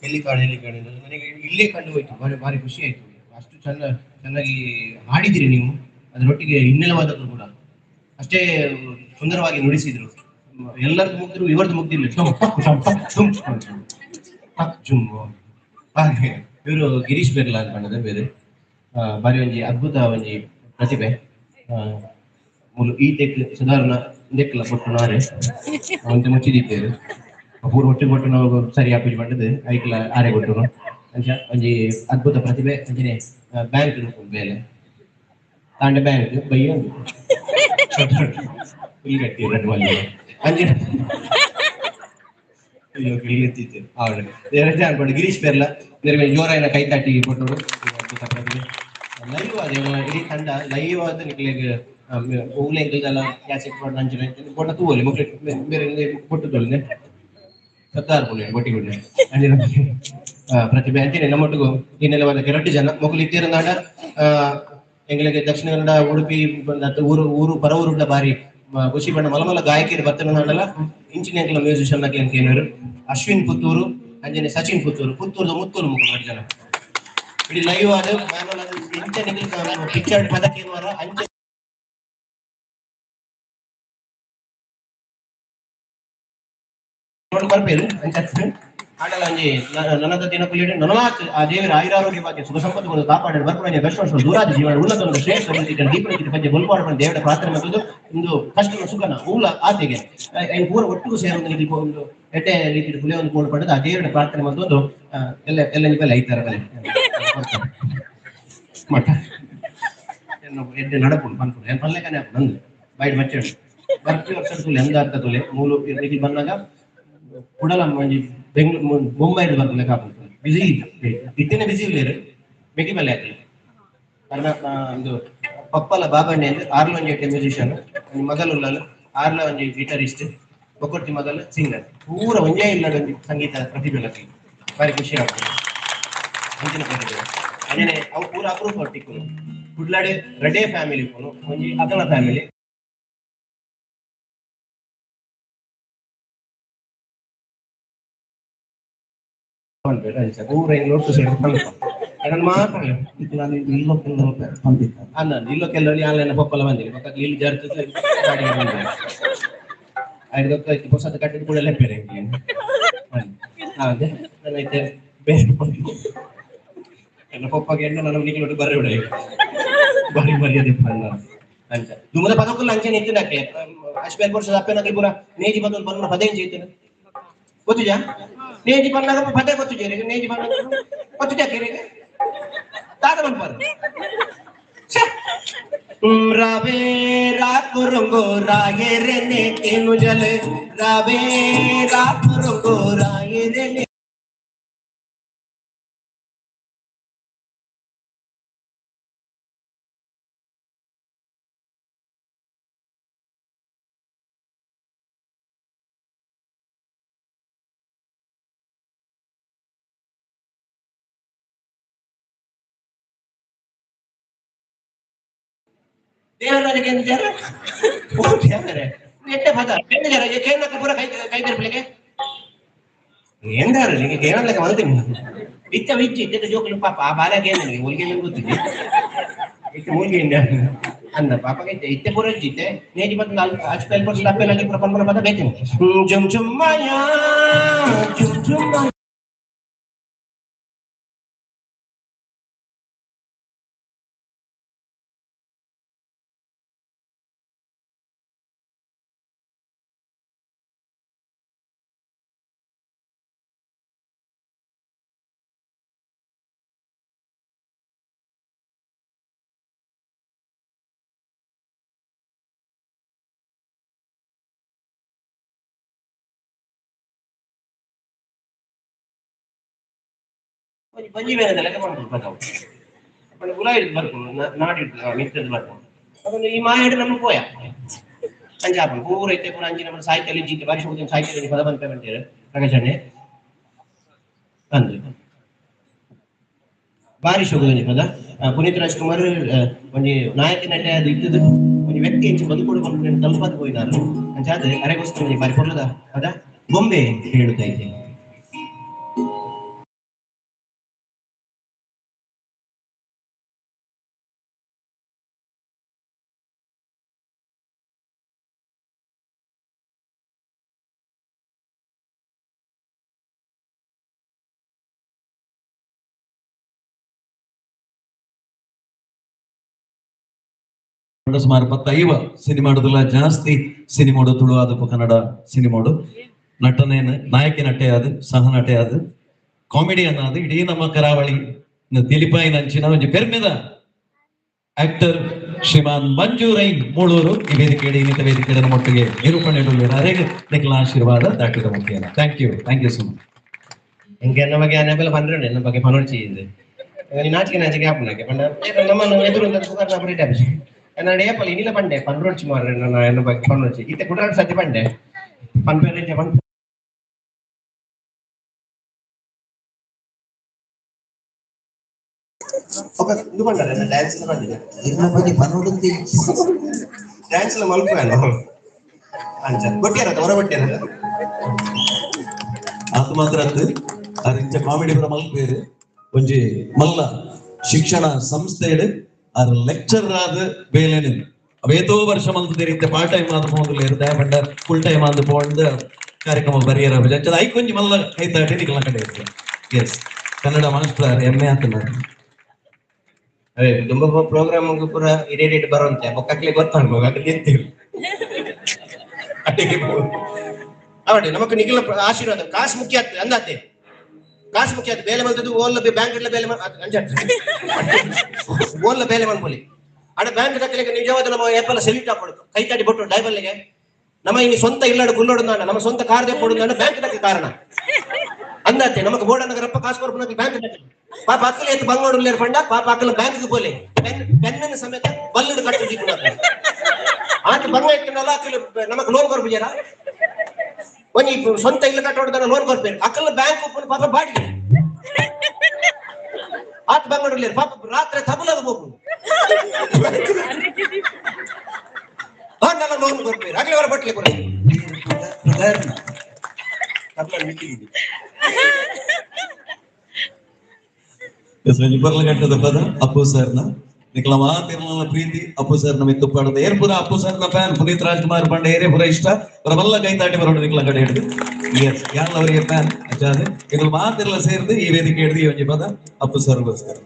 ಎಲ್ಲಿ ಕಾಣೆ ಎಲ್ಲಿ ಕಾಣೆ ಅಂತ. ನನಗೆ ಇಲ್ಲೇ ಕಂಡು ಹೋಯ್ತು. ಭಾರಿ ಭಾರಿ ಖುಷಿ ಆಯ್ತು. ಅಷ್ಟು ಚೆನ್ನಾಗಿ ಹಾಡಿದಿರಿ ನೀವು. ಅದರೊಟ್ಟಿಗೆ ಹಿನ್ನೆಲೆವಾದಕರು ಕೂಡ ಅಷ್ಟೇ ಸುಂದರವಾಗಿ ನುಡಿಸಿದ್ರು. ಎಲ್ಲರದ್ದು ಮುಗ್ದ್ರು ಇವರದ್ದು ಮುಗ್ದಿಲ್ಲ. ಟುಮ್ ಟಕ್ ಟುಮ್ ಟಕ್ ಟುಮ್ ಟುಮ್ ಟಕ್ ಜುಮ್. ಹಾಗೆ ಇವರು ಗಿರೀಶ್ ಬೆರ್ಲಾ ಅಂತ ಬಣ್ಣದ ಬೇರೆ. ಬಾರಿ ಒಂಜಿ ಅದ್ಭುತ ಒಂಜಿ ಪ್ರತಿಭೆ. ಮೂಲು ಈ ತೆಕ್ ಸುಧಾರಣ ಇಂದೆಕ್ಲ ಕೊಟ್ಟು ನಾರೆ ಒಂತೆ ಮುಚ್ಚಿದಿತ್ತೇರು ಪೂರ ಒಟ್ಟು ಕೊಟ್ಟು ನಾವು ಸರಿ ಆಪುಜಿ ಪಂಡದು ಐಕ್ಲ ಆರೆ ಕೊಟ್ಟರು. ಅಂಚ ಒಂಜಿ ಅದ್ಭುತ ಪ್ರತಿಭೆ. ಅಂಚನೆ ಬ್ಯಾಂಕ್ ಬೇಲೆ ತಾಂಡೆ ಬ್ಯಾಂಕ್ ಬಯ್ಯ ಇಲ್ಲಿ ಕಟ್ಟಿ ರಡ್ಡು ಮಲ್ಲಿ ಅಂಚನೆ ಅಯ್ಯೋ ಕಿಳಿತ್ತಿತ್ತು ಹೌದು ಎರಡು ಅನ್ಕೊಂಡು ಗಿರೀಶ್ ಪೆರ್ಲ ಬೇರೆ ಜೋರಾಯಿನ ಕೈ ತಟ್ಟಿ ಕೊಟ್ಟರು. ಅದ್ಭುತ ಪ್ರತಿಭೆ. ಲೈವ್ ಆದ ಇಡೀ ತಂಡ ಲೈವ್ ಆದ ನಿಕ್ಲೆಗ್ ಓಲೆ ಎಂಕಲ್ದೆಲ್ಲ ಕ್ಯಾಸೆಟ್ ಪಾಡ್ದ್ ಅಂಚಿನ ಬೊಟ್ಟ ತೂವೊಲಿ ಮೊಕ್ಲೆ ಬೇರೆ ಕೊಟ್ಟು ತೊಲೆ ಸತ್ತಾರ್ ಪುಣೆ ಬೊಟ್ಟಿ ಗುಡ್ಡೆ ಅಂಚಿನ ಪ್ರತಿಭೆ. ಅಂಚನೆ ನಮ್ಮೊಟ್ಟಿಗೂ ಹಿನ್ನೆಲೆವಾದಕ್ಕೆ ರಡ್ಡು ಜನ ಮೊಕುಲು ಇತ್ತೀರಂದಾಂಡ ಎಂಗ್ಲಿಗೆ ದಕ್ಷಿಣ ಕನ್ನಡ ಉಡುಪಿ ಬಂದ ಊರು ಊರು ಪರ ಊರುಡ್ಲ ಬಾರಿ ಖುಷಿ ಬಣ್ಣ ಮಲ ಮಲ ಗಾಯಕಿಯರು ಬತ್ತನಂಡಲ ಇಂಚಿನ ಎಂಕಲ ಮ್ಯೂಸಿಷಿಯನ್ ಅಕ್ಲೆ ಕೇನುವರು ಅಶ್ವಿನ್ ಪುತ್ತೂರು ಅಂಚನೆ ಸಚಿನ್ ಪುತ್ತೂರು ಪುತ್ತೂರ್ದ ಮುತ್ತೂರು ಮುಖ ರಡ್ಡು ಜನ ಇಡೀ ಲೈವ್ ಆದ ಮ್ಯಾನುವಲ್ ಆದ ಇಂಚ ನಿಕಲ್ ಪಿಕ್ಚರ್ ಪದಕೇನುವರ ಅಂಚ ನೋಡ್ ಬರ್ಪೇರು ಅಂಚ ಆಡಲ ಒಂಜಿ ನನದ ದಿನಕುಲಿಡ್ ನನಲಾತ್ ಆ ದೇವರ ಆಯುರಾರೋಗ್ಯ ಭಾಗ್ಯ ಸುಖ ಸಂಪತ್ತು ಕಾಪಾಡಿ ಬರ್ಪುಣ ಬೆಸ್ಟ್ ವರ್ಷ ದೂರಾದ ಜೀವನ ಉನ್ನತ ಒಂದು ಶ್ರೇಷ್ಠ ದೀಪನ ಪಂಚ ಬೊಲ್ಪಾಡು ಪಂಡ ದೇವರ ಪ್ರಾರ್ಥನೆ ಮತ್ತೊಂದು ಒಂದು ಕಷ್ಟನ ಸುಖನ ಊಲ ಆತೆಗೆ ಐನ್ ಪೂರ ಒಟ್ಟಿಗೂ ಸೇರೊಂದು ನಿಕಲ್ ಒಂದು ಎಡ್ಡೆ ರೀತಿಯ ಪುಲೆ ಒಂದು ಕೋಡು ಪಡೆದು ಆ ದೇವರ ಪ್ರಾರ್ಥನೆ ಮತ್ತೊಂದು ಎಲ್ಲ ಎಲ್ಲ ನಿಪೆಲ್ಲ ಐತಾರ ಬಲೆ ಮಠ ಎಡ್ಡೆ ನಡಪುಂಡು ಪನ್ಪುಂಡು ಏನ್ ಪನ್ಲೆಕನೆ ಆಪುಂಡು ನಂದು ಬೈಡ್ ಮಚ್ಚೆ ಬರ್ಪಿ ವರ್ಷ ತುಲೆ ಎಂದ ಅರ್ಥ ತುಲೆ ಮೂಲು ನಿಕಲ್ ಬಂದಾಗ ಕುಡಲ ಒಂಜಿ ಬೆಂಗಳೂರು ಮುಂಬೈ ಬರ್ಪುನ ಕಾಪುಂಡು ಬಿಸಿ ಇತ್ತಿನ ಬಿಸಿ ಇಲ್ಲೇರು ಮೆಗಿ ಬಲ್ಲೆ ಆಕ್ಲೆ ಕಾರಣ ಒಂದು ಪಪ್ಪಲ ಬಾಬಣ್ಣೆ ಅಂದ್ರೆ ಆರ್ಲ ಒಂಜಿ ಮ್ಯೂಸಿಷಿಯನ್ ಒಂಜಿ ಮಗಲ್ ಉಲ್ಲಲ್ ಆರ್ಲ ಒಂಜಿ ಗಿಟಾರಿಸ್ಟ್ ಬೊಕೊರ್ತಿ ಮಗಲ್ ಸಿಂಗರ್ ಪೂರ ಒಂಜೇ ಇಲ್ಲ ಒಂಜಿ ಸಂಗೀತ ಪ್ರತಿಭೆ ಭಾರಿ ಖುಷಿ ಆಗ್ತದೆ ಅಂಚಿನ ಪ್ರತಿಭೆ. ಅಂಚನೆ ಅವು ಪೂರ ಅಪರೂಪ ತಿಕ್ಕುನು ಕುಡ್ಲಾಡೆ ರಡೇ ಫ್ಯಾಮಿಲಿ ಇಪ್ಪುನು ಒಂಜಿ ಅಕಲ ಫ್ಯಾಮಿಲಿ ಪೂರ ಒಟ್ಟು ಸೇರಿ ಅದನ್ನ ಮಾತ್ರ ನಾನು ಇಲ್ಲೋ ಕೆಲವು ಬಂದಿದ್ದೆ. ಅಲ್ಲ ಇಲ್ಲೋ ಕೆಲವಲ್ಲಿ ಆನ್ಲೈನ್ ಪಪ್ಪಲ ಬಂದಿಲ್ಲ ಪಕ್ಕ ಇಲ್ಲಿ ಜರ್ತು ಗಾಡಿಗೆ ಬಂದಿಲ್ಲ ಐದು ಹೊಸದು ಕಟ್ಟಿದ ಕೂಡ ಬೇರೆ ಅದೇ ನನ್ನ ಐತೆ ಬೇರೆ ನನ್ನ ಪಪ್ಪಗೆ ಎಣ್ಣೆ ನನ್ನ ನಿಖಿಲೊಟ್ಟು ಬರ್ರೆ ಬಿಡ ಬಾರಿ ಮರ್ಯಾದೆ ಪನ್ನ ಅಂಚ ದುಮದ ಪದಕ್ಕಲ್ಲ ಅಂಚನೆ ಇತ್ತಿನಕ್ಕೆ ಅಶ್ವೇಲ್ ವರ್ಷದ ಅಪ್ಪನಕ್ಕೆ ಪೂರ ನೇಜಿ ಬಂದು ಬಂದ ಪದೇ ಇತ್ತಿನ ಗೊತ್ತಿಜಾ ನೇಜಿ ಬಂದಾಗ ಪದೇ ಗೊತ್ತಿಜೆ ನೇಜಿ ಬಂದಾಗ ಗೊತ್ತಿಜಾ ಕೇರಿಗೆ ತಾತ ಬಂದ್ಪಾರು ರಾಬೇ ರಾಕುರುಂಗೋ ರಾಯರೆನೆ ಕೇನು ಜಲ ರಾಬೇ ರಾಕುರುಂಗೋ ರಾಯರೆನೆ ದೇವರಾಜ ಕೇಂದ್ರ ಓ ದೇವರೇ ಎಟ್ಟೆ ಪದ ಕೇಂದ್ರ ಕೇಂದ್ರಕ್ಕೆ ಪೂರ ಕೈ ಕೈ ತೆರಪಲಿಕ್ಕೆ ಎಂದಾರು ನಿಮಗೆ ಕೇಳಲಿಕ್ಕೆ ಮಲ್ತೀನಿ ಇತ್ತ ವಿಚ್ಚಿ ಇದ್ದ ಜೋಕಲು ಪಾಪ ಆ ಬಾಲ ಕೇಂದ್ರ ಒಲ್ಗೆ ಗೊತ್ತಿದೆ ಇತ್ತ ಮೂಲ್ಗೆ ಅಂದ ಪಾಪ ಇತ್ತೆ ಪೂರ ಇತ್ತೆ ನೇಜಿ ಬಂದು ಅಚ್ಚು ಪರ್ಸೆಂಟ್ ಅಪ್ಪೆಲ್ಲ ಪೂರ ಪನ್ಪನ ಪದ ಬೇತೀನಿ ಜುಮ್ ಜುಮ್ ಮಾಯಾ ಜುಮ್ ಜುಮ್ ಮಾಯಾ ಒಂಜಿ ಬಂಜಿ ಬೇರೆ ಲೆಕ್ಕ ಪನ್ಪುಂಡು ಪದವು ಪಂಡ ಗುಲ ಹಿಡ್ದು ಬರ್ಪುಂಡು ನಾಡಿ ಹಿಡ್ದು ಮಿತ್ತದ್ದು ಬರ್ಪುಂಡು ಅದನ್ನು ಈ ಮಾಯಾಡು ನಮ್ಮ ಪೋಯ ಅಂಚ ಆಪುಂಡು ಪೂರ ಇತ್ತೆ ಪೂರ ಅಂಚಿನ ನಮ್ಮ ಸಾಹಿತ್ಯ ಜೀತೆ ಬಾರಿ ಶೋಭೆ ಸಾಹಿತ್ಯದಲ್ಲಿ ಪದ ಬಂತ ಬಂತೇರು ಪ್ರಕಾಶಣ್ಣೆ ಅಂದು ಬಾರಿ ಶೋಭೆ ಪದ. ಪುನೀತ್ ರಾಜ್ಕುಮಾರ್ ಒಂಜಿ ನಾಯಕ ನಟೆ ಅದು ಇತ್ತದು ಒಂಜಿ ವ್ಯಕ್ತಿ ಎಂಚ ಬದುಕುಡು ಪನ್ಪುನ ತಲುಪಾದ ಪೋಯಿನಾರು ಅಂಚಾದ್ ಅರೆಗೋಸ್ಕರ ಒಂಜಿ ಬಾರಿ ಪೊರ್ಲುದ ಪದ ಗೊಂಬೆ ಹೇಳುತ್ತಾ ಇದ್ದೇನೆ. ಸುಮಾರು 15 ಸಿನಿಮಾಡುದಲ್ಲ ಜಾಸ್ತಿ ಸಿನಿಮಾಡು ತುಳು ಆದಪ್ಪ ಕನ್ನಡ ಸಿನಿಮಾಡು ನಟನೇನು ನಾಯಕಿ ನಟೆ ಆದ ಸಹ ನಟೆ ಆದ ಕಾಮಿಡಿಯನ್ ಆದ ಇಡೀ ನಮ್ಮ ಕರಾವಳಿ ತಿಳಿಪಾಯಿ ನಂಚಿನ ಒಂಜಿ ಪೆರ್ಮೆದ ಆಕ್ಟರ್ ಶ್ರೀಮಾನ್ ಮಂಜು ರೈನ್ ಮೂಳೂರು ಈ ವೇದಿಕೆ ಇನ್ನಿತ ವೇದಿಕೆ ನಮ್ಮೊಟ್ಟಿಗೆ ನಿರೂಪಣೆ ಅರೇಗ ನಿಖಲ ಆಶೀರ್ವಾದ ದಾಟಿದ ಮುಖ್ಯ. Thank you, thank you so much. ಎಂಕೆ ಎನ್ನ ಬಗ್ಗೆ ಅನ್ನ ಬೆಲ್ಲ ಪಂಡ್ರೆ ಎನ್ನ ಬಗ್ಗೆ ಪನೊಡ್ಚಿ ಇದೆ ನಾಚಿಕೆ ನಾಚಿಕೆ ಆಪುನಕ್ಕೆ ಪಂಡ ನಮ್ಮ ಎದುರು ಸುಧಾರಣೆ ಪಡಿ ಎನ್ನ ಏಪಲ್ ಇನಿಲ ಪಂಡೆ ಪಂಡ್ರೊಡ್ಚಿ ಮಾರ್ರೆ ನನ್ನ ಎನ್ನ ಬಗ್ಗೆ ಪನೊಡ್ಚಿ ಇತ್ತೆ ಕುಡಾಡ್ ಸತಿ ಪಂಡೆ ಪನ್ಪೇರೆ ಪನ್ ఒక ಇದು ಪಂಡರೆ ಡ್ಯಾನ್ಸ್ ಪಂಡಿದೆ ಇನ್ನ ಬಗ್ಗೆ ಪನೊಡುಂದಿ ಡ್ಯಾನ್ಸ್ ಎಲ್ಲ ಮಲ್ಪುವೆನು ಅಂಚ ಬೊಟ್ಟಿಯಾರ ಹೊರ ಬೊಟ್ಟಿಯಾರ ಆತ ಮಾತ್ರ ಅರಿಂಚ ಕಾಮಿಡಿ ಪುರ ಮಲ್ಪೇರು ಒಂಜಿ ಮಲ್ಲ ಶಿಕ್ಷಣ ಸಂಸ್ಥೆಡ್ ಅರ್ ಲೆಕ್ಚರ್ ಆದ ಬೇಲೆನೆ ಅವೇತೋ ವರ್ಷ ಮಲ್ತಿದ್ದೀರಿ ಪಾರ್ಟ್ ಟೈಮ್ ಆದ ಪೋಂದುಲ್ಲೇರು ದಯಪಂಡ ಫುಲ್ ಟೈಮ್ ಆದ ಪೋಂದ ಕಾರ್ಯಕ್ರಮ ಬರಿಯರ ಅಂಚದ ಐಕ್ ಒಂಜಿ ಮಲ್ಲ ಕೈತಾಟಿ ನಿಕಲ್ನ ಕಡೆ ಎಸ್ ಕನ್ನಡ ಮಾಸ್ಟರ್ ಎಮ್ಮೆ ಆತನ. ಅದೇ ತುಂಬ ಪ್ರೋಗ್ರಾಮ್ ಪೂರ ಇರೇಟ್ ಬರುವಂತೆ ಬೊಕ್ಕಕ್ಲೆ ಗೊತ್ತಾಗ್ಬೋದು ಅದು ನಿಂತಿರು ಅಡಿಗೆ ಅವಡೆ ನಮಕ್ ನಿಖಿಲ ಆಶೀರ್ವಾದ. ಕಾಸು ಮುಖ್ಯ ಆಗ್ತದೆ ಅಂದಾತೆ, ಕಾಸು ಮುಖ್ಯ ಆಗ್ತದೆ. ಬೇಲೆ ಮಲ್ತದ್ದು ಓಲ್ಲ ಬ್ಯಾಂಕ್ ಇಡ್ಲ ಬೇಲೆ ಓಲ್ಲ ಬೇಲೆ ಮನ್ಪೊಲಿ ಅಡ ಬ್ಯಾಂಕ್ ದಕ್ಕಲಿಗೆ ನಿಜವಾದ ನಮ್ಮ ಏಪಲ ಸೆಲ್ಯೂಟ್ ಹಾಕೊಡು ಕೈ ತಾಟಿ ಬೊಟ್ಟು ಡೈಬಲ್ಗೆ ನಮ್ಮ ಇನ್ನು ಸ್ವಂತ ಇಲ್ಲಡು ಗುಲ್ಲೋಡು ನಮ್ಮ ಸ್ವಂತ ಕಾರ್ ಕೊಡು ಬ್ಯಾಂಕ್ ದಕ್ಕೆ ಕಾರಣ ಅಂದಾತೆ. ನಮಕ್ ಬೋರ್ಡ್ ರಪ್ಪ ಕಾಸು ಕೊರ್ಪುನಕ್ಕೆ ಬ್ಯಾಂಕ್ ದಕ್ಕಲಿ ಪಾಪ ಅಕ್ಕಲು ಎತ್ತು ಬಂಗೋಡು ಪಂಡ ಪಾಪ ಅಕ್ಕಲು ಬ್ಯಾಂಕ್ ಪೋಲೆ ಪೆನ್ನ ಸಮೇತ ಬಲ್ಲುಡು ಕಟ್ಟು ದೀಪುನ ಆತ ಬಂಗ ಇಟ್ಟನಲ್ಲ ಅಕ್ಕಲು ನಮಕ್ ಲೋನ್ ಕೊರ್ಪುಜಾರ ಒಂಜಿ ಸ್ವಂತ ಇಲ್ಲ ಕಟ್ಟೋಡ್ದನ ಲೋನ್ ಕೊರ್ಪೇರು ಅಕ್ಕಲ ಬ್ಯಾಂಕ್ ಉಪ್ಪುನ ಪಾಪ ಬಾಡಿಗೆ ಆತ ಬಂಗೋಡು ಪಾಪ ರಾತ್ರಿ ತಬಲದ ಹೋಗು ಆಂಡಲ ಲೋನ್ ಕೊರ್ಪೇರು ಅಗಲಿ ಅವರ ಬಟ್ಲೆ ಕೊರ ತಬಲ ಮಿಟ್ಟಿಗಿದೆ. ಬರ್ಲಗಟ್ಟದ ಪದ ಅಪ್ಪು ಸರ್ನ ನಿಖಲ ಮಾತಿರ್ಲ ಪ್ರೀತಿ ಅಪ್ಪು ಸರ್ ನ ಮಿತ್ತು ಪಾಡದ ಏರ್ಪುರ ಅಪ್ಪು ಸರ್ ನ ಫ್ಯಾನ್ ಪುನೀತ್ ರಾಜ್ಕುಮಾರ್ ಪಂಡ ಏರೇ ಪುರ ಇಷ್ಟ ಬರಬಲ್ಲ ಕೈ ತಾಟಿ ಬರೋಡು ನಿಖಲ ಕಡೆ ಹಿಡಿದು ಎಸ್ ಯಾನ್ ಅವರಿಗೆ ಫ್ಯಾನ್ ಅಚ್ಚಾದೆ ಇದು ಮಾತಿರ್ಲ ಸೇರಿದು ಈ ವೇದಿಕೆ ಹಿಡಿದು ಈ ಒಂಜಿ ಪದ ಅಪ್ಪು ಸರ್ಗೋಸ್ಕರ.